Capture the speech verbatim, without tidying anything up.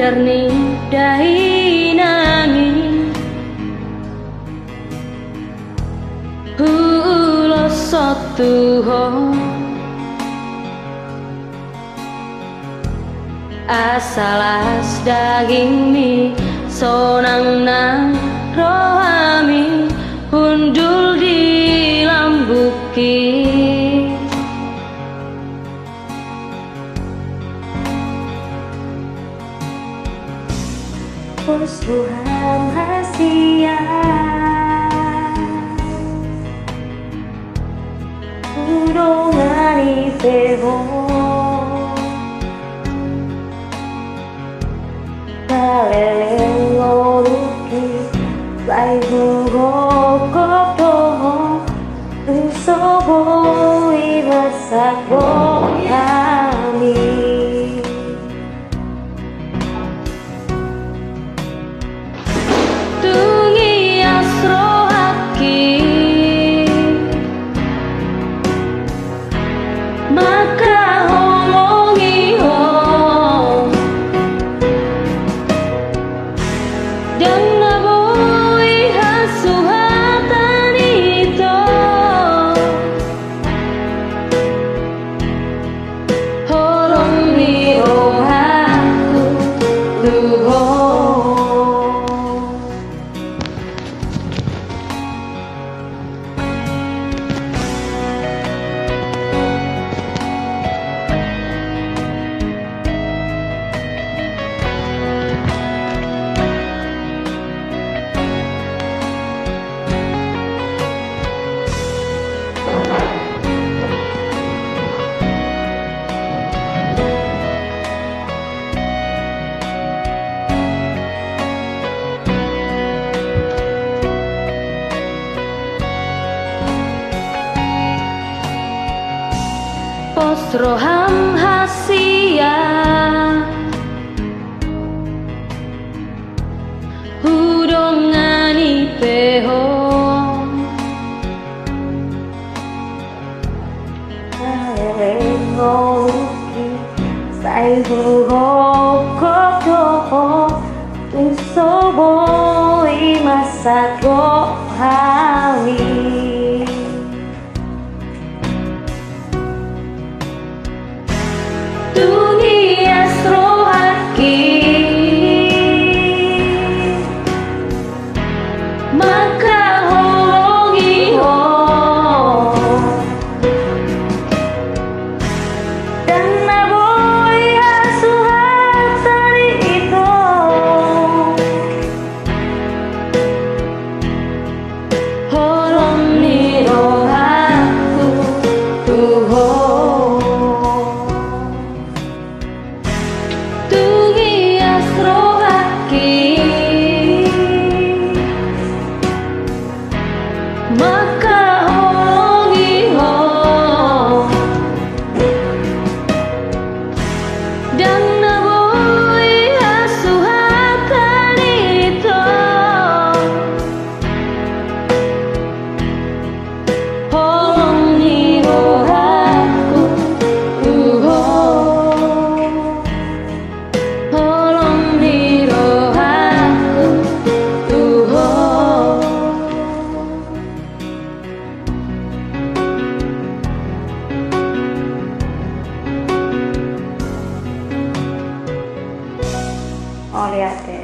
Sadar ni dainang i huuloshon tu ho. Asa las dagingmi, sonang nang rohami, hundul di lambungki. Pos roham hasian, hudongani pe ho. Saleleng ngolungki, sai hugokhon do ho, tung so boi marsak rohami. Tung ias rohangki mangkaholongi ho, ndang na boi hasuhatan ito. Holong ni rohangku tu ho. Pos roham hasian, hudongani pe ho. Saleleng ngolungki, sai hugokhon do ho, tung so boi marsak rohami. Tung ias rohangki mangkaholongi ho, ndang na boi hasuhatan ito. Holong ni rohangku tu ho. Tung ias rohangki mangkaholongi ho, ndang na boi hasuhatan ito. Holong ni rohangku tu ho. Holong ni rohangku tu ho. Mauliate.